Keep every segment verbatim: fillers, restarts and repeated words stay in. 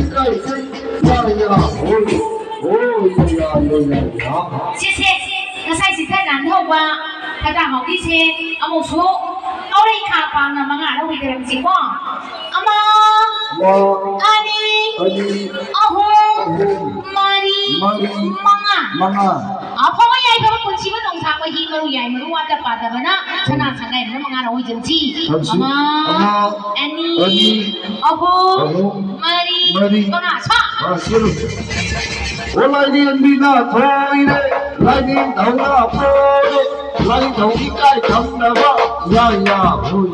ꯏꯀꯥꯏꯁꯦ ꯌꯥ ꯌꯥ ꯍꯣꯏ ꯍꯣꯏ ꯌꯥ ꯌꯥ ꯌꯥ ꯌꯥ꯫ ꯁꯦ, ꯁꯦ, ꯉꯁꯥꯏ ꯆꯤꯊ ꯅꯥꯟꯊꯍꯧꯕ ꯐꯇꯥ ꯍꯥꯎꯕꯤꯁꯦ ꯑꯃꯨꯛꯁꯨ ꯍꯧꯔꯩ ꯈꯥ ꯄꯥꯡꯅ ꯃꯉꯥꯔ ꯍꯨꯏꯗꯔꯝꯁꯤꯀꯣ꯫ ꯑꯃ, ꯑꯃ, ꯑꯅꯤ, ꯑꯅꯤ, ꯑꯍꯨꯝ, ꯑꯍꯨꯝ, ꯃꯔꯤ, ꯃꯔꯤ, ꯃꯉꯥ꯫ ꯃꯉꯥ꯫ ꯑꯐꯕ ꯌꯥꯏꯐꯕ ꯄꯨꯟꯁꯤꯕ ꯅꯣꯡꯊꯥꯡꯕ ꯍꯤ ꯃꯔꯨ ꯌꯥꯏ ꯃꯔꯨ ꯋꯥꯠꯇ ꯄꯥꯗꯕꯅ ꯁꯅꯥ ꯁꯪꯒꯥꯏꯗꯅ ꯃꯉꯥꯔ ꯍꯨꯏꯗꯔꯝꯁꯤ꯫ ꯇꯧꯁꯤ꯫ ꯑꯃ, ꯑꯃ, ꯑꯅꯤ, ꯑꯅꯤ, ꯑꯍꯨꯝ, ꯑꯍꯨꯝ, ꯃꯔꯤ, ꯃꯔꯤ, ꯃꯉꯥ꯫ ꯁꯥ꯫ ꯑ, ꯁꯤꯔꯨ꯫ ꯑꯣ ꯂꯥꯏꯔꯦꯟꯕꯤꯅ ꯊꯣꯏꯔꯦ, ꯂꯥꯏꯔꯦꯟꯊꯧꯅ ꯄꯣꯔꯦ, ꯂꯥꯏꯅꯤꯡꯊꯧ ꯏꯀꯥꯏ ꯈꯪꯗꯕ, ꯌꯥ ꯌꯥ ꯍꯣꯏ꯫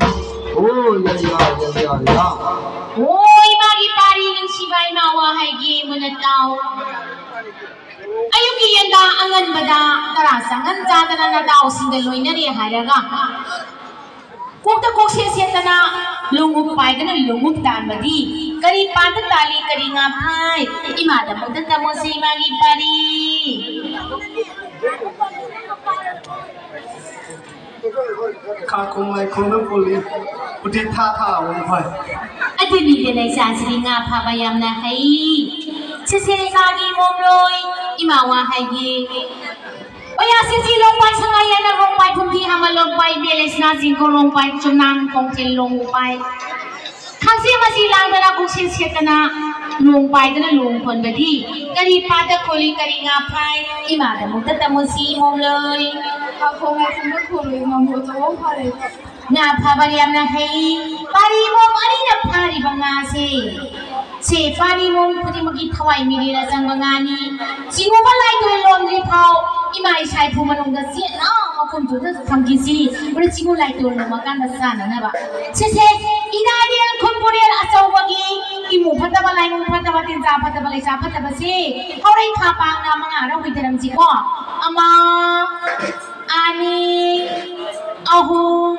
ꯑꯣ ꯌꯥ ꯌꯥ ꯌꯥ ꯌꯥ ꯌꯥ꯫ ꯑꯣ ꯏꯃꯥꯒꯤ ꯄꯥꯔꯤ ꯅꯨꯡꯁꯤꯕ ꯏꯃꯥ ꯋꯥꯍꯩꯒꯤ ꯃꯨꯟꯅ ꯇꯥꯎ꯫ ꯑꯌꯨꯛꯀꯤ ꯌꯦꯟꯗꯥ ꯑꯉꯟꯕꯗ ꯇꯔꯥ ꯆꯪꯍꯟ ꯆꯥꯗꯅ ꯅꯇꯥꯎꯁꯤꯡꯒ ꯂꯣꯏꯅꯔꯦ ꯍꯥꯏꯔꯒ ꯀꯣꯛꯇ ꯀꯣꯛꯁꯦꯠ ꯁꯦꯠꯇꯅ ꯂꯣꯡꯎꯞ ꯄꯥꯏꯗꯅ ꯂꯣꯡꯎꯞ ꯇꯥꯟꯕꯗꯤ ꯀꯔꯤ ꯄꯥꯟꯗ ꯇꯥꯜꯂꯤ ꯀꯔꯤ ꯉꯥ ꯐꯥꯏ? ꯏꯃꯥꯗꯃꯛꯇ ꯇꯝꯃꯣꯁꯦ ꯏꯃꯥꯒꯤ ꯄꯥꯔꯤ꯫ ꯈꯥ ꯈꯣꯡ ꯂꯥꯏ ꯈꯣꯡꯅ ꯄꯨꯜꯂꯤ ꯎꯇꯤ ꯊꯥ ꯊꯥ ꯑꯃꯨꯛ ꯐꯥꯏ꯫ ꯑꯗꯨꯅꯤꯗꯅ ꯏꯆꯥꯁꯤꯗꯤ ꯉꯥ ꯐꯥꯕ ꯌꯥꯝꯅ ꯍꯩ꯫ ꯁꯤꯁꯦ ꯏꯃꯥꯒꯤ ꯃꯣꯝꯂꯣꯏ ꯏꯃꯥ ꯋꯥ ꯍꯥꯏꯒꯦ꯫ ꯑꯣꯌꯥ ꯁꯤꯁꯤ ꯂꯣꯡꯄꯥꯏ ꯁꯉꯥꯏ ꯌꯥꯏꯅ ꯂꯣꯡꯄꯥꯏ ꯐꯨꯝꯗꯤ ꯍꯥꯃ ꯂꯣꯡꯄꯥꯏ ꯕꯦꯂꯦꯁꯅꯥ ꯆꯤꯡꯈꯣ ꯂꯣꯡꯄꯥꯏ ꯆꯨꯝꯅꯥꯡ ꯈꯣꯡꯊꯦꯜ ꯂꯣꯡꯄꯥꯏ ꯈꯥꯡꯁꯦ ꯃꯁꯤ ꯂꯥꯡꯗꯅ ꯀꯣꯛꯁꯦ ꯁꯦꯠꯇꯅ ꯂꯣꯡ ꯄꯥꯏꯗꯅ ꯂꯣꯡ ꯈꯣꯟꯕꯗꯤ ꯀꯔꯤ ꯄꯥꯠꯇ ꯈꯣꯜꯂꯤ ꯀꯔꯤ ꯉꯥ ꯐꯥꯏ? ꯏꯃꯥꯗꯃꯛꯇ ꯇꯝꯃꯨꯁꯤ ꯃꯣꯝꯂꯣꯏ꯫ ꯍꯥꯈꯣꯡ ꯍꯥꯏꯁꯤꯅ ꯈꯣꯜꯂꯤ ꯉꯥꯃꯨ ꯑꯆꯧꯕ ꯐꯥꯔꯦ꯫ ꯉꯥ ꯐꯥꯕ ꯌꯥꯝꯅ ꯍꯩ꯫ ꯄꯥꯔꯤ ꯃꯣꯝ ꯑꯅꯤꯅ ꯐꯥꯔꯤꯕ ꯉꯥꯁꯦ ꯁꯦ ꯄꯥꯔꯤ ꯃꯣꯝ ꯈꯨꯗꯤꯡꯃꯛꯀꯤ ꯊꯋꯥꯏ ꯃꯤꯔꯦꯜ ꯑꯆꯪꯕ ꯉꯥꯅꯤ꯫ ꯆꯤꯡꯉꯨꯕ ꯂꯥꯏꯇꯣꯟ ꯂꯣꯝꯗ꯭ꯔꯤ ꯐꯥꯎ ꯏꯃꯥ ꯏꯁꯥ ꯏꯐꯨ ꯃꯅꯨꯡꯗ ꯆꯦꯠꯅ ꯃꯈꯨꯝ ꯇꯨꯗ ꯊꯝꯈꯤꯁꯤ꯫ ꯍꯣꯔꯦꯟ ꯆꯤꯡꯉꯨ ꯂꯥꯏꯇꯣꯟ ꯂꯣꯝꯃꯀꯥꯟꯗ ꯆꯥꯅꯅꯕ꯫ ꯁꯤꯁꯦ ꯏꯅꯥ ꯏꯅꯦ ꯈꯨꯟ ꯄꯨꯔꯦꯜ ꯑꯆꯧꯕꯒꯤ ꯏꯃꯨꯡ ꯐꯠꯇꯕ ꯂꯥꯏꯃꯨꯡ ꯐꯠꯇꯕ ꯇꯤꯟꯖꯥ ꯐꯠꯇꯕ ꯂꯩꯁꯥ ꯐꯠꯇꯕꯁꯦ ꯍꯧꯔꯩ ꯈꯥ ꯄꯥꯡꯅ ꯃꯉꯥꯔ ꯍꯨꯏꯊꯔꯝꯁꯤꯀꯣ꯫ ꯑꯃ, ꯑꯅꯤ, ꯑꯍꯨꯝ,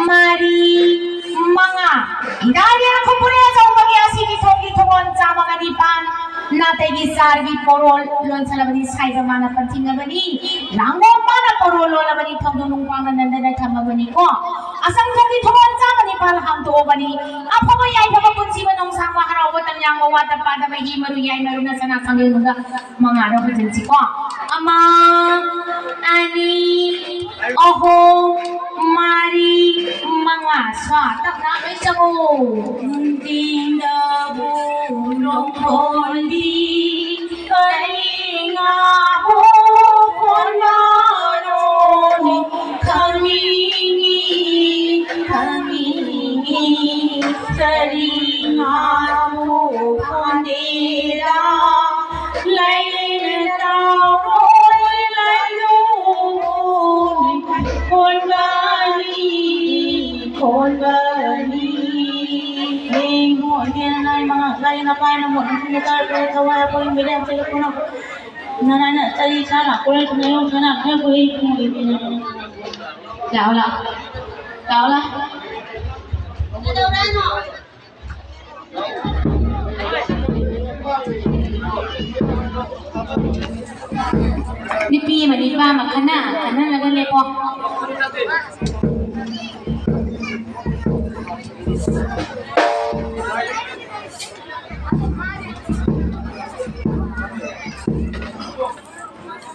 ꯃꯔꯤ, ꯃꯉꯥ꯫ ꯏꯅꯥ ꯏꯅꯦ ꯈꯨꯟ ꯄꯨꯔꯦꯜ ꯑꯆꯧꯕꯒꯤ ꯑꯁꯤꯒꯤ ꯊꯣꯡꯒꯤ ꯊꯣꯡꯒꯣꯟ ꯆꯥꯝꯃꯒ ꯅꯤꯄꯥꯟ ꯅꯥꯇꯩꯒꯤ ꯆꯥꯔꯒꯤ ꯄꯣꯔꯣꯜ ꯂꯣꯟꯁꯜꯂꯕꯅꯤ ꯁꯥꯏꯕ ꯃꯥꯅ ꯄꯟꯊꯤꯡꯉꯕꯅꯤ꯫ ꯂꯥꯡꯒꯣꯡ ꯃꯥꯅ ꯄꯣꯔꯣꯜ ꯂꯣꯜꯂꯕꯅꯤ ꯊꯧꯗꯣꯛ ꯅꯨꯡꯄꯥꯡꯅ ꯅꯟꯗꯅ ꯊꯝꯃꯕꯅꯤꯀꯣ꯫ ꯑꯁꯪ ꯊꯣꯡꯒꯤ ꯊꯣꯡꯒꯣꯟ ꯆꯥꯝꯃ ꯅꯤꯄꯥꯟ ꯍꯥꯡꯗꯣꯛꯑꯕꯅꯤ꯫ ꯑꯐꯕ ꯌꯥꯏꯐꯕ ꯄꯨꯟꯁꯤꯕ ꯅꯣꯡꯁꯥꯡꯕ ꯍꯔꯥꯎꯕ ꯇꯝ ꯌꯥꯝꯕ ꯋꯥꯠꯇ ꯄꯥꯗꯕ ꯍꯤ ꯃꯔꯨ ꯌꯥꯏ ꯃꯔꯨꯅ ꯁꯅꯥ ꯁꯪꯂꯦꯟꯒ ꯃꯉꯥꯔꯣ ꯍꯨꯖꯤꯟꯁꯤꯀꯣ꯫ ꯑꯃ, ꯑꯅꯤ, ꯑꯍꯨꯝ, ꯃꯔꯤ, ꯃꯉꯥ꯫ ꯁ꯭ꯋꯥ ꯇꯞꯅ ꯂꯣꯏ ꯆꯪꯉꯨ꯫ ꯅꯨꯡꯊꯤꯟꯗꯕꯨ ꯂꯣꯡꯐꯣꯟꯕꯤ ꯀꯔꯤ ꯉꯥꯕꯨ ꯐꯣꯟꯕꯅꯣꯅꯦ? ꯈꯪꯅꯤꯡꯉꯤ, ꯈꯪꯅꯤꯡꯉꯤ, ꯀꯔꯤ ꯉꯥꯕꯨ ꯐꯣꯟꯗꯦꯔꯥ? ꯂꯩꯔꯦ ꯇꯥꯎꯔꯣꯏ ꯂꯩꯔꯨꯅꯤ, ꯐꯣꯟꯕꯅꯤ, ꯐꯣꯟꯕꯅꯤ꯫ ꯌꯦꯡꯉꯨ, ꯏꯕꯦꯝꯃ, ꯂꯥꯏ ꯃꯉꯥ, ꯂꯥꯏ ꯃꯄꯥꯅ ꯃꯣꯠ ꯊꯋꯥꯏ ꯑꯩꯈꯣꯏ ꯃꯤꯔꯦꯝ ꯆꯠꯂꯛꯄꯅ ꯅꯅꯥꯅ ꯆꯍꯤ ꯁꯥꯅ ꯀꯣꯏꯔꯛꯇꯨꯅ ꯌꯣꯛꯇꯅ ꯈꯔ ꯀꯣꯏꯔꯛꯇꯨꯅ ꯂꯩꯕꯅ꯫ ꯂꯥꯛꯑꯣ, ꯂꯥꯛꯑꯣ꯫ ꯂꯥꯛꯑꯣ, ꯂꯥꯛꯑꯣ꯫ ꯅꯨꯄꯤ ꯑꯃ ꯅꯨꯄꯥ ꯑꯃ ꯈꯟꯅ ꯈꯟꯅꯔꯒ ꯂꯦꯞꯄꯣ꯫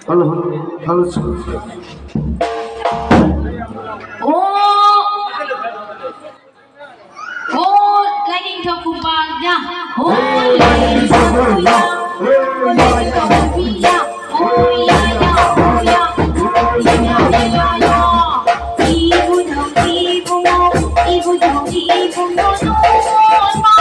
ꯍꯜꯂꯣ, ꯍꯜꯂꯣ, ꯍꯜꯂꯣ, ꯁꯥꯔ꯫ ꯑꯣ, ꯑꯣ, ꯂꯥꯏꯅꯤꯡꯊꯧ ꯈꯨꯕꯥꯛꯇ꯫ ꯑꯣ, ꯂꯥꯏꯅꯤꯡꯊꯧ ꯈꯨꯕꯥꯛꯇ꯫ ꯑꯣ, ꯂꯥꯏꯅꯤꯡꯊꯧ ꯈꯨꯕꯥꯛꯇ꯫ ꯑꯣ, ꯌꯥ, ꯌꯥ, ꯑꯣ, ꯌꯥ, ꯑꯣ, ꯌꯥ, ꯌꯥ, ꯌꯥ, ꯌꯥ꯫ ꯏꯕꯨꯙꯧ, ꯏꯕꯨꯡꯉꯣ, ꯏꯕꯨꯙꯧ, ꯏꯕꯨꯡꯉꯣ, ꯅꯣꯡꯃ꯫